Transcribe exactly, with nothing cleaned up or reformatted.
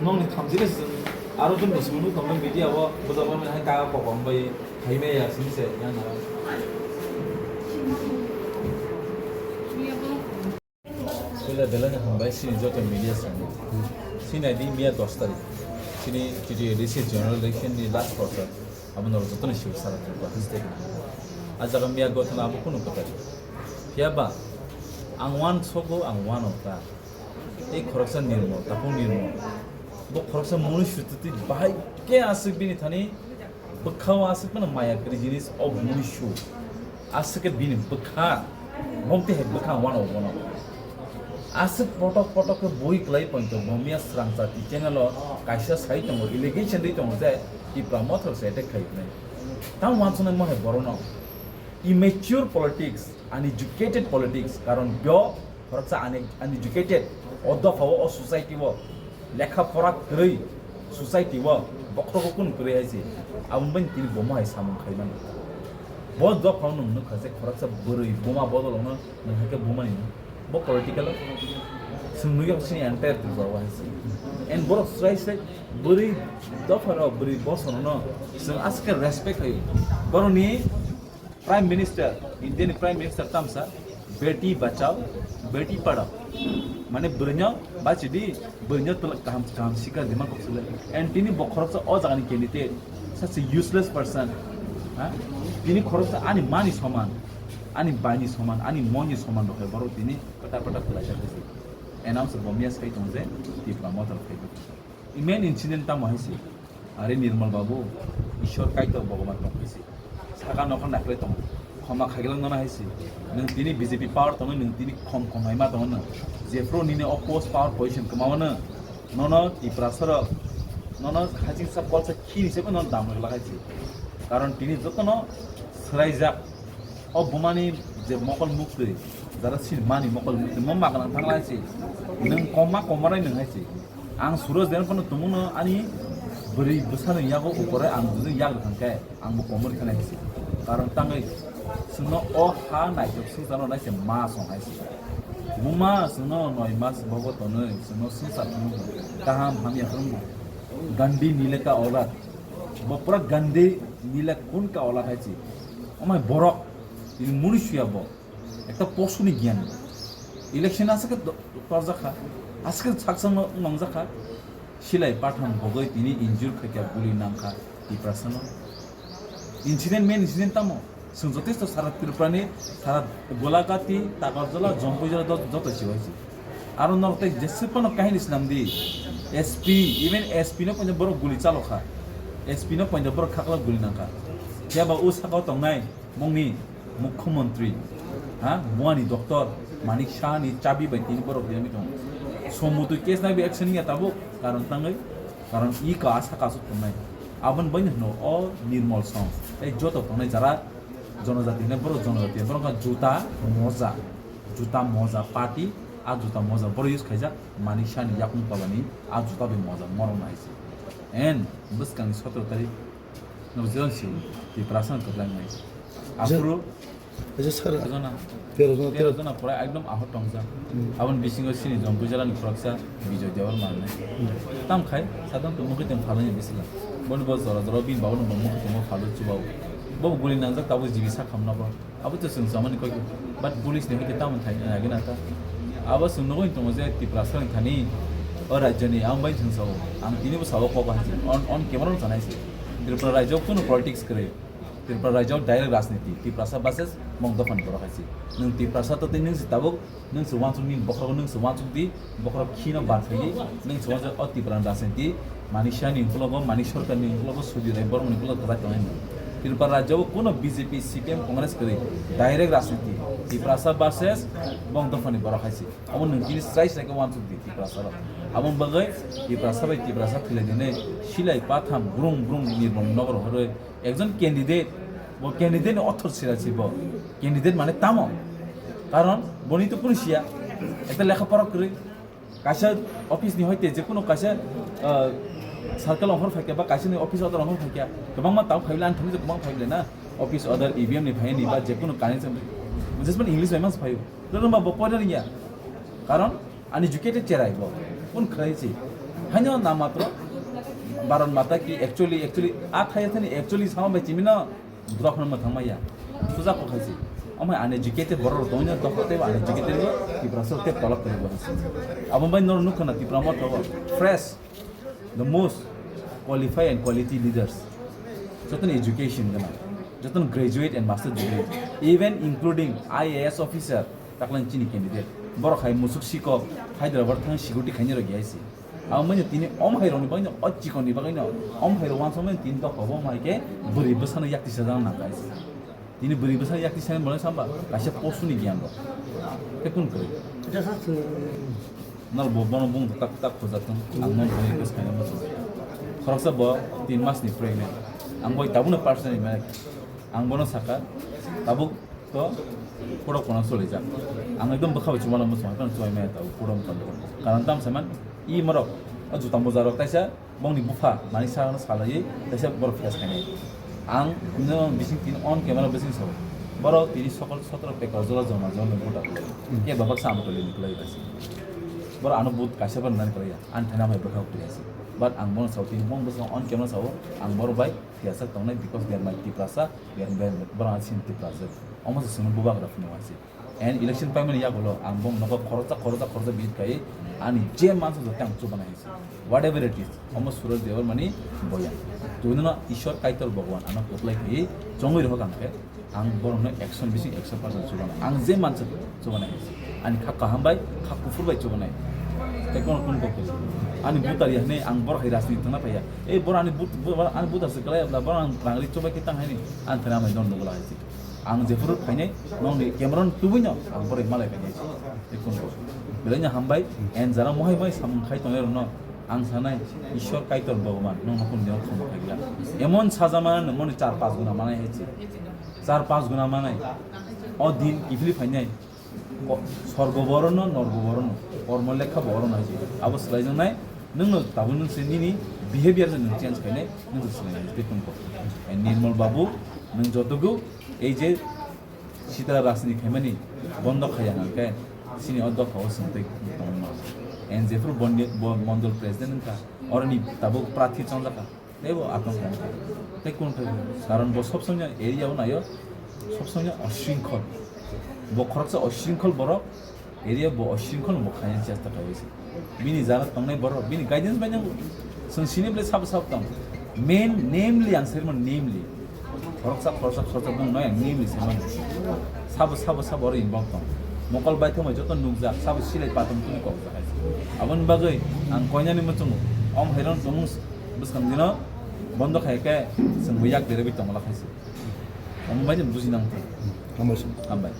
Nokni thamchi le chwng aro chwng bwswk nuk tongkha media o bwsajak mani hai kaya kok wng bai hai maya simi se yang nang. Sila belai no hambai chini joto media sani. Chini di miya dos tarik. Chini T T A D C general election ni last quarter. Abo norok joto ni sibuk sara Tripura hasteni. A jaga miya gothono abo kunu kwtal. Phiya ba ang uansogo ang uanokha. Tei khoroksa Nirmal, Tapung Nirmal. Bo khoroksa muni sututi bahai khe aswk bini thani bwkha o aswk phano maya kwrwi jinis o muni su. Aswk khe bini bwkha, bo tei hai bwkha wano bono. Aswk potok potok khe bui kwlai poito bo miya Srangchati channel o kaisa sai tongo, allegation ri tongo je Tipra Motha se attack khai hwnwi. Tamo wansuknai mo hai borokno. Immature politics, uneducated politics, karon bo khoroksa une-, uneducated, o dopha o, o society o lekha pora kwrwi society o bokhorogo kunu kwrwi hai se, aboni bai tini bomo hai samung khai mano. Bo dopha o nwng nukha je khoroksa bwrwi buma bodol wngno nwng hai khe bumani nwng. Bo political o chwng nukya chini entire Tripura o hai se. And borok srai srai bwrwi dopha rok bwrwi bosorokno chwng aswk khe respect khaio. Borokni Prime Minister, India ni Prime Minister tamsa, "Beti bachao, beti padhao." Mane bwrwino bachidi, bwrwino twlak kaham, kaham sikha dima kok sile. And tini bo khoroksa o jaga ni candidate, such a useless person. Ha? Tini khoroksa ani mani soman, ani baini soman, ani moni soman rok hai borok tini pata pata khwlaijak khe se. Announce bo miya sai tong je, Tipra Motha rok khai. I main incident tamo hai se. Are Nirmal Babu, Ishwar Kaitor Bhogoban tong hai se. Saka nokha naikhlai tongo. Khoma khaiglak nono hai se. Nwng tini B J P power tongo, nwng tini khom khom hai ma tongo nwng. Jephru nini o post power position kwmao nwng. Nono Tiprasa rok, nono haching sa kolsa khini se nono dam rwglak hai se. Karon tini jotono swraijak. O bumani je mokol muktwi, jara sin mani mokol muktwi, mo maganang thanglai se. Nwng komma komoroi nwng hai se. Ang Suraj Deno phano tongmano ani bwrwi bwsano yago ukore ang bujui yak rwkha khe ang bo komor khe nai se. Karon tangwi chwngno o ha naithok swngcharno nai se ma song hai se. Buma chwngno noi mas bobo tonwi chwngno swngchar phunukgo, kaham hamya phunukgo. Gandhi nile ka aulad. Bo pura Gandhi nile kun ka aulad hai se. Omai borok, ini munusuya bo. Ekta posu ni giyan. Election aswk khe do-, torjakha. Aswk khe saksa no nongjakha. Silai patham bogoi tini injure khaikha, guli nangkha Tiprasano. Incident, main incident tamo? Chwng jotesto sara Tripura ni, sara Golagati, Takarjala, Jampuijala do-, joto siwai se. Aro norok tei jeswk phano kahini swnam di. S P, even S P no poito borok guli chalokha. S P no poito borok khaklak guli nangkha. Phiya ba o sakao tongnai mungni Mukhyamantri, ha, buani doctor Manik Saha ni chabi bai tini borok riyami tongo. Somutwi case nai bo action ya tabuk, karon tangwi, karon i ka asa kasu tongnai. Aboni bai hino o Nirmal song, tei joto tongnai jara jonojati hinai borok jonojati, borok wngkha juta moja, juta moja party, a juta moja borok use khaijak Manik Saha ni yakung tola ni a juta bai moja morok nai se. En bwskang ni sotoro tarik no jang si Tiprasa kwblangnai. Aphuru Kaisa sara. Tero jona, tero jona, tero tero jona pura ekdom ahor tongjak. Hmm. Aboni bisingo chini Jampuijala ni khoroksa Bijoy Debbarma hinwi. Hmm. Tam khai, sadhan to mukhe tong phalwi ni bisila. Boni bo jora jora bini babu no bo mukhe tongma phalwi chubao. Bo guli nangjak tabuk jibi sak hamna bo. Abo to chwng chamani koi. But police ni hoite tamo thai nai gina ta. Abo chwng nugwi tongo je Tiprasa ni thani o rajya ni ang bai chwng sao. Ang tini bo sao kok hai. On, on camera no chanai se. Tripura rajya kuno politics kwrwi. Tripura rajyo direct rajniti, Tiprasa versus mong dophani borok hai se. Nwng Tiprasa to tei nwng se tabuk, nwng se wansuk nini bokhorogo nwng se wansuk di, bokhorok khino bar khaidi, nwng se wansuk o Tiprani rajniti, Manik Saha ni ukologo, Manik Sarkar ni ukologo, Sudhir Rai Bormani ukologo kwrak tongnai nwng. Tripura rajyo o kuno B J P, C P M, Congress kwrwi, direct rajniti, Tiprasa versus mong dophani borok hai se. Omo nwng tini srai srai khe wansuk di Tiprasa rok. Aboni bagwi Tiprasa bai Tiprasa thwilainani silai patham brung brung Nirmol Nagar horwi ekjon candidate, bo candidate ni othor sira si bo. Candidate mane tamo? Karon boni to kunu siya. Ekta lekha pora kwrwi. Kaisa office ni hoite je kunu kaisa, ah, circle ongkhor phaikya ba kaisa ni office order ongkhor phaikya. Kwbangma tamo phaibla ang thangwi kwbang phaible na. Office order E V M ni phai ni ba je kunu kaisa. Just man English bai mas phaio. Rwrwngba bo poina rwngya. Karon uneducated cherai bo. Kun khlai si. Haino na matro Bharat Mata ki actually, actually, a thaya thani actually sama bai chimino drop no thangma ya. Suja ko khaisi. Amai uneducated borok tongna to hote uneducated no Tiprasa te tolak kari bo. Abo bai nor nukha na Tipra Motha o fresh, the most qualified and quality leaders. Jotono education gana, jotono graduate and master degree, even including I A S officer, taklang chini candidate. Borok hai musuk sikok, Hyderabad thang security khaini rok yaisi. Abo manya tini om hai rokni bagwi no, o chikon ni bagwi no, om hai rok wansong manya tini dok hobo mai ke bwrwi bwsano yak tisa jang nang kaisi. Tini bwrwi bwsa yak tisani bolai samba, kaisa post ni giyan rok. Te kun kwrwi. Nal bo bono bung tak tak khojak tong, ang non thani request khaina muchung. Khoroksa bo tin mas ni pregnant. Ang boi tabukno personally mane, ang bono saka, tabuk to pura kona solijak. Ang ekdom bwkha bo chuma lama chuma, ekdom chuma maya tabuk pura mukha. Karon tam saman, i morok, o juta moja rok taisa, bongni bupha mani sakno salaiwi kaisa borok face khainai. Ang no bising tini on camera bising sabo. Borok tini sokol sotro pekar jola joma joma buta. Ke babak sa amtoli ni kulai basi. Borok ano but kaisa ban nani kulai ya. An thana mai bwkha kulai asi. But ang bono sao tini bong bwsang on camera sao ang borok bai tiyasak tongnai because they are my Tiprasa, they are my borok ang sin Tiprasa. Omo se sunu bubagra phunuk asi. And election paimani yagulo ang bong nogo khoroksa khoroksa khoroksa visit khai ani je mansa joto ang chubana hai se. Whatever it is, omo Suraj Debbarmani boya. Tubunino Ishwar Kaitor Bhagwan ano kwplai khai chongwi rohok ang khe ang borokno action bising action person chubana. Ang je mansa chubana hai se. Ani kha kaham bai, kha kuphur bai chubana hai. Tei kono kun kok ani butar ya hne ang borok hai rajniti thangna phaiya. Ei borok ani but, borok ani butar se kalai abla borok ang rangri chubai khe tang hai ni. Ang thana mai don nugula hai se. Ang jephuru phainai, nokni camera no tubui no, ang borok malai phainai. Ekun ko. Belai no hambai, and jara mohai mohai samung khai tongnai rokno, ang sanai, Ishwar Kaitor Bhagwan, nokno kun jora khama khaigla. Emon sajama nang moni char panch guna manai hai se. Char panch guna manai. O din kiphilwi phainai. Ko-, sorgo bo orono, norgo bo orono, kormo lekha bo orono hai se. Abo swlaijaknai, nwngno tabuk nwng se nini behavior se nwng change khainai, nwng se swlainai, tei phunukgo. Nirmal Babu, nwng jotogo ei je sitra rajniti khaimani bondo khaiya hwnkhe, chini o dopha o chwng tei tongma. And jephru bondi-, bo mondol president wngkha, oroni tabuk prathi chongjak kha. Teibo atong kha. Tei kun khai bo? Karon bo sob somoi area o naio, sob somoi osringkhol. Bo khoroksa osringkhol borok, area bo osringkhol bo khaina chesta khlai se. Bini jara tongnai borok, bini guidance bai nang chwng sini bwle sabo sabo tong. Main namely ang sermon namely. Khoroksa khoroksa khoroksa bung noi ang namely sermon. Sabo sabo sabo oro involve tong. Mokol bai thumai joto nukjak, sabo silai patung tumi kok jak hai. Aboni bagwi ang koinani muchungo om hairon tongmung bwskang dino bondo khai khe chwng bo yak berwi tongla khai se. Omo bai buji nang thai. Hambai. Hambai.